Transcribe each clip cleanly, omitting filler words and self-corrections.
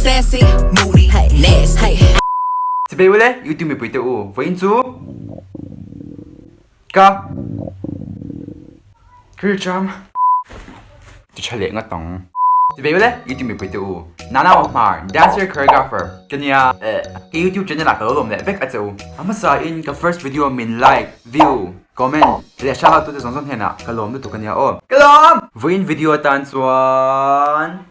Sassy, moody, nasty. Chibai ule, YouTube mipui te u, vawiin chu ka Rilṭam ti ṭha leh ngat ang. Chibai ule, YouTube mipui te u, Nana Wahmar, dancer choreographer ka nia, ka YouTube channel ah ka lo lawm leh vek a che u. A hmasa in ka first video min like, view, comment leh shout out tute zawng zawng hnenah ka lawm lutuk a nia aw. Ka lawm! Vawiin video atan chuan.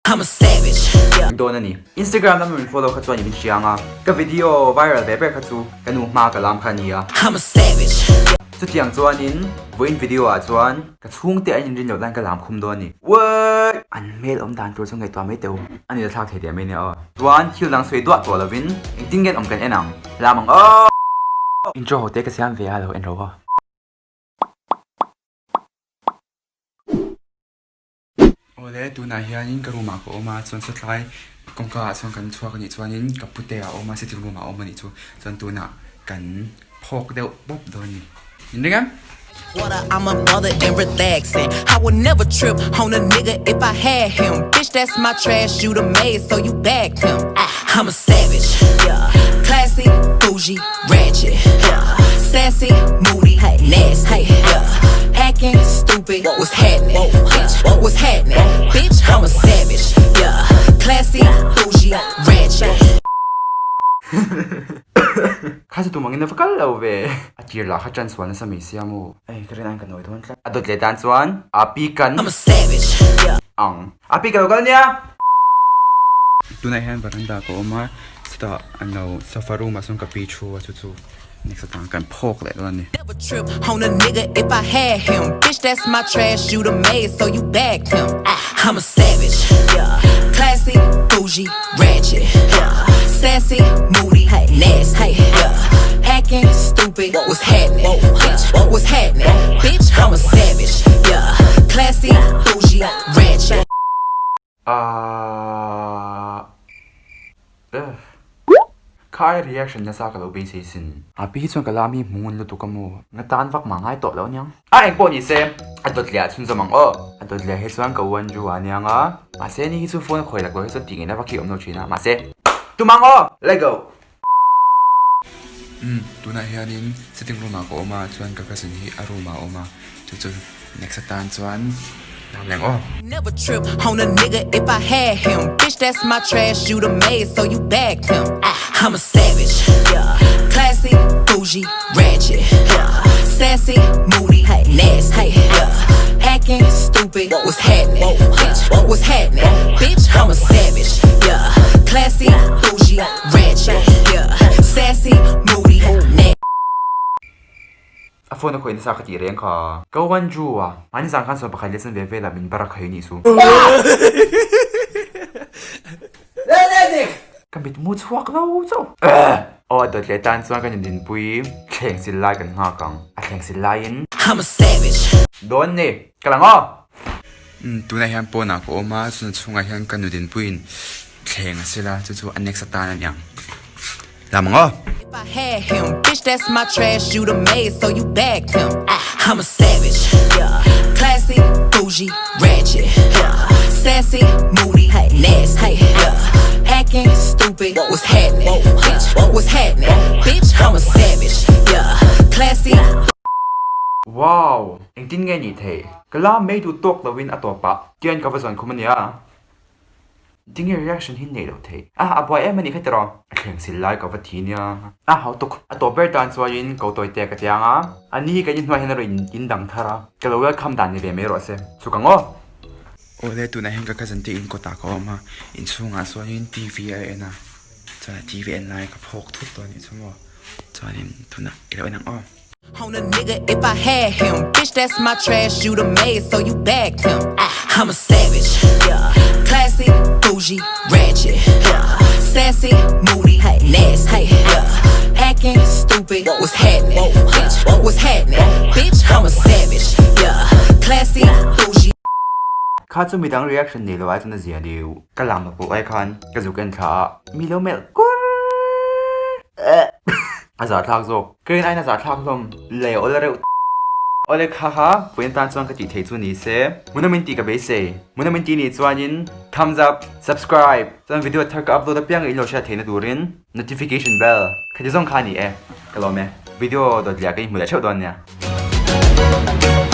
I'm a savage yeah. Dawn a ni. Instagram lama min follow kha chuan i min hria ang a, ka video viral ve ber kha chu ka nu hma ka lam kha a ni a. I'm a savage yeah. Chutiang chuanin vawiin video ah chuan ka chhungte an inrin loh laiin ka lam khum dawn a ni. What? An hmel awm dan tur chu ngaihtuah mai teh u. A ni la thlak thei teh mai nia aw. Chuan thil dang sawi duah tawh lovin engtin nge an awm kan en ang? Lam ang aw! Intro ho te ka siam ve a lo en ro aw. Awle, tunah hianin ka room ah ka awm a, chuan sawtlai kawngka ah chuan kan chhuak a nih chuanin ka pute ah a awm a, sitting room ah a awm a nih chu, chuan tunah kan phawk deuh pawp dawn a ni. In ring em? I'm a mother and relaxing I would never trip on a nigga if I had him Bitch that's my trash you the maid so you bagged him I'm a savage yeah Classy, bougie, ratchet yeah Sassy, moody, nasty yeah Acting stupid, what's happening? Bitch, what's happening? Bitch, I'm a savage yeah Classy, bougie, ratchet. Kha chu tumangin a va kal lo ve. A tir lah kha ṭan sual nasa mai sia maw. Ei ka rin aiin ka nawi dawn tlat. A dawt leh tan chuan a pi kan. I'm a savage yeah. Ang. A pi ka lo kal nia. Tunah hian veranda ka awm a, chutah an lo sofa room ah sawn ka pi thu a chu chu next atang kan phawk leh dawn a ni. Never trip on a nigga if I had him Bitch that's my trash you the maid so you bagged him I'm a savage yeah Classy, bougie, ratchet yeah Sassy, moody, nasty yeah Acting stupid, what's happening? Bitch, what's happening? Bitch, I'm a savage yeah Classy, bougie, ratchet. Ahh Ugh Kha ai reaction nasa ka lo beisei sin. A pi hi chuan ka la mi hmu ngun lutuk a maw? Nga tan vak mah ngai tawh lo aniang. A eng pawh ni se a dawt leh ah chhunzawm ang aw. A dawt leh hi chuan ka u Andrew a aniang a. Mahse ni hi chu phone a khawi lak lo hi chuan tih ngaihna vak hi a awm lo thin a. Mahse tum ang aw! Let go! Umm tunah hianin sitting room ah ka awm a chuan ka cousin hi a room ah a awm a chu chu next atan chuan lam leng aw. Never trip on a nigga if I had him Bitch that's my trash you the maid so you bagged him I'm a savage yeah Classy, bougie, ratchet yeah Sassy, moody, nasty yeah Acting stupid, what's happening? Bitch, what's happening? Bitch, I'm a savage yeah Classy, bougie, Ratchet, yeah, sassy, moody, nasty. A phone a khawih nasa ka tih reng kha. Ka wan Drew a, mahni zan khan sawn pakhat leh chuan ve velah min bar a khai anih chu. Ka mit mu chhuak lo chauh. Aw a dawt leh tan chuan kan indinpui thleng sil lai kan nghak ang. A thleng sil laiin. I'm a savage. Dawn ni, ka lang aw. Umm tunah hian pawnah ka awm a, chuna chhungah hian ka nudinpuiin thleng a sel a, chu chu annex atan a niang. Lam ang aw! If I had him, bitch that's my trash you the maid so you bagged him I'm a savage yeah Classy, bougie, ratchet yeah Sassy, moody, nasty yeah Acting stupid, what's happening? Bitch, what's happening? Bitch, I'm a savage yeah Classy, Wow! Engtin nge nih theih? Ka la mai duh tawk loin a tawpah tian ka va zawn khum a nia. Tinge reaction hi neih loh theih? A, a buai em a nih kha tiraw? A thleng sil lai ka va thi nia. A hau tuk. A tawp ber tan chuanin ko tawi te ka tiang a. A ni hi kan inhnuai hian a rawn in dang thar a. Ka lo welcome dan ni ve mai rawh se. Chuk ang aw. Awle tunah hian ka cousin te in kawtah ka awm a, inchhungah chuanin TV a en a, chuan TV en lai ka phawk thut tawh a nih chu maw, chuanin tunah i lo en ang aw. On a nigga if I had him Bitch that's my trash you the maid so you bagged him I'm a savage yeah Classy, bougie, ratchet yeah Sassy, moody, nasty yeah Acting stupid, what's happening? Bitch, what's happening? Bitch, I'm a savage yeah Classy, bougie. Kha chu midang reaction nei lo ai chuan a zia deuh. Ka lam a pawh ai khan ka zuk en thla a, mi lo melh kur. A zahthlak zawk. Crane aiin a zahthlak hlawm. Lei a awl reuh. Awle kha kha puiin tan chuan ka tih thei chu ni se. Hmunah min tih ka beisei. Hmunah min tih nih chuanin thumbs up, subscribe, chuan video thar ka upload apiang in lo hriat theihna turin notification bell khati zawng kha a ni e. Ka lawm e. Video dawt leh ah ka inhmu leh theuh dawn nia.